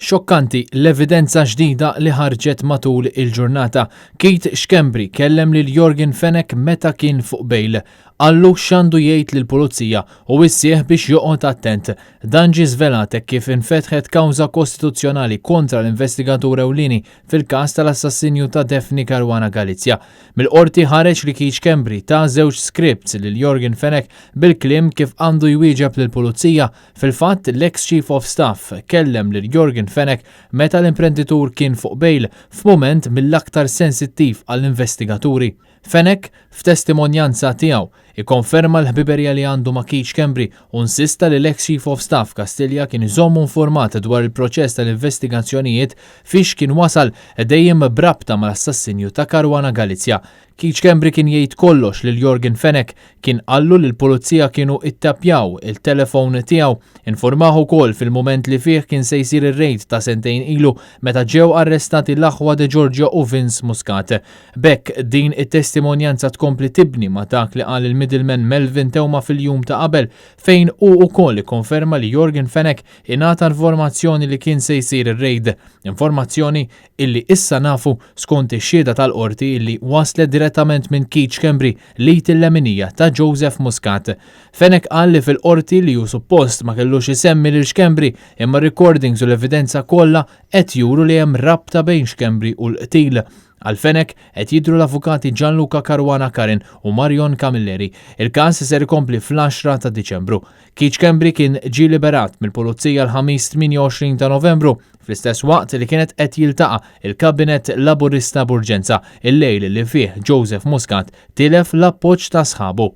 Xokkanti l-evidenza ġdida li ħarġet matul il-ġurnata. Keith Schembri kellem lil Yorgen Fenech meta kien fuq bail. Qallu x'għandu jgħid lill-pulizija u wissieh biex joqgħod attent. Dan ġie żvelat hekk kif infetħet kawża kostituzzjonali kontra l-investigatur ewlieni fil-każ tal-assassinju ta' Daphne Caruana Galizia. Mill-Qorti ħareġ li Keith Schembri ta żewġ scripts lil Yorgen Fenech bil-kliem kif għandu jwieġeb lill-pulizija. Fil-fatt, l-eks Chief of Staff kellem lil Yorgen Fenech meta l-imprenditur kien fuq bail f'mument mill-aktar sensittiv għall-investigaturi. Fenech, f'testimonjanza tiegħu, ikkonferma l-ħbiberija li għandu ma' Keith Schembri u insista li l-eks Chief of Staff Kastilja kien iżommu informat dwar il-proċess tal-investigazzjonijiet fiex kien wasal dejjem b'rabta mal-assassinju ta' Caruana Galizia. Keith Schembri kien jgħid kollox lil Yorgen Fenech, kien qallu li l-pulizija kienu ittappjaw il-telefon tiegħu. Informah ukoll fil-mument li fih kien se jsir ir-rejd ta' sentejn ilu meta ġew arrestati l-aħwa De Giorgio u Vince Muscat. B'hekk din it-testimonjanza tkompli tibni ma' dak li qal il-middleman Melvin Theuma fil-jum ta' qabel fejn hu ukoll ikkonferma li Yorgen Fenech ingħata informazzjoni li kien se jsir ir-rejd, informazzjoni illi issa nafu skont ix-xhieda tal-Qorti illi waslet direttament minn Keith Schembri l-id il-leminija ta' Joseph Muscat. Fenech qal li fil-Qorti li hu suppost ma kellux isemmi lil Schembri imma r-recordings u l-evidenza kollha qed juru li hemm rabta bejn Schembri u l-qtil. Għal Fenech qed jidhru l-avukati Gianluca Caruana Curran u Marion Camilleri. Il-każ ser ikompli fl-10 ta' Diċembru. Keith Schembri kien ġie liberat mill-Pulizija l-Ħamis 28 ta' Novembru, fl-istess waqt li kienet qed jiltaqa' il-Kabinett Laburista b'urġenza, il-lejl li fih Joseph Muscat tilef l-appoġġ ta' sħabu.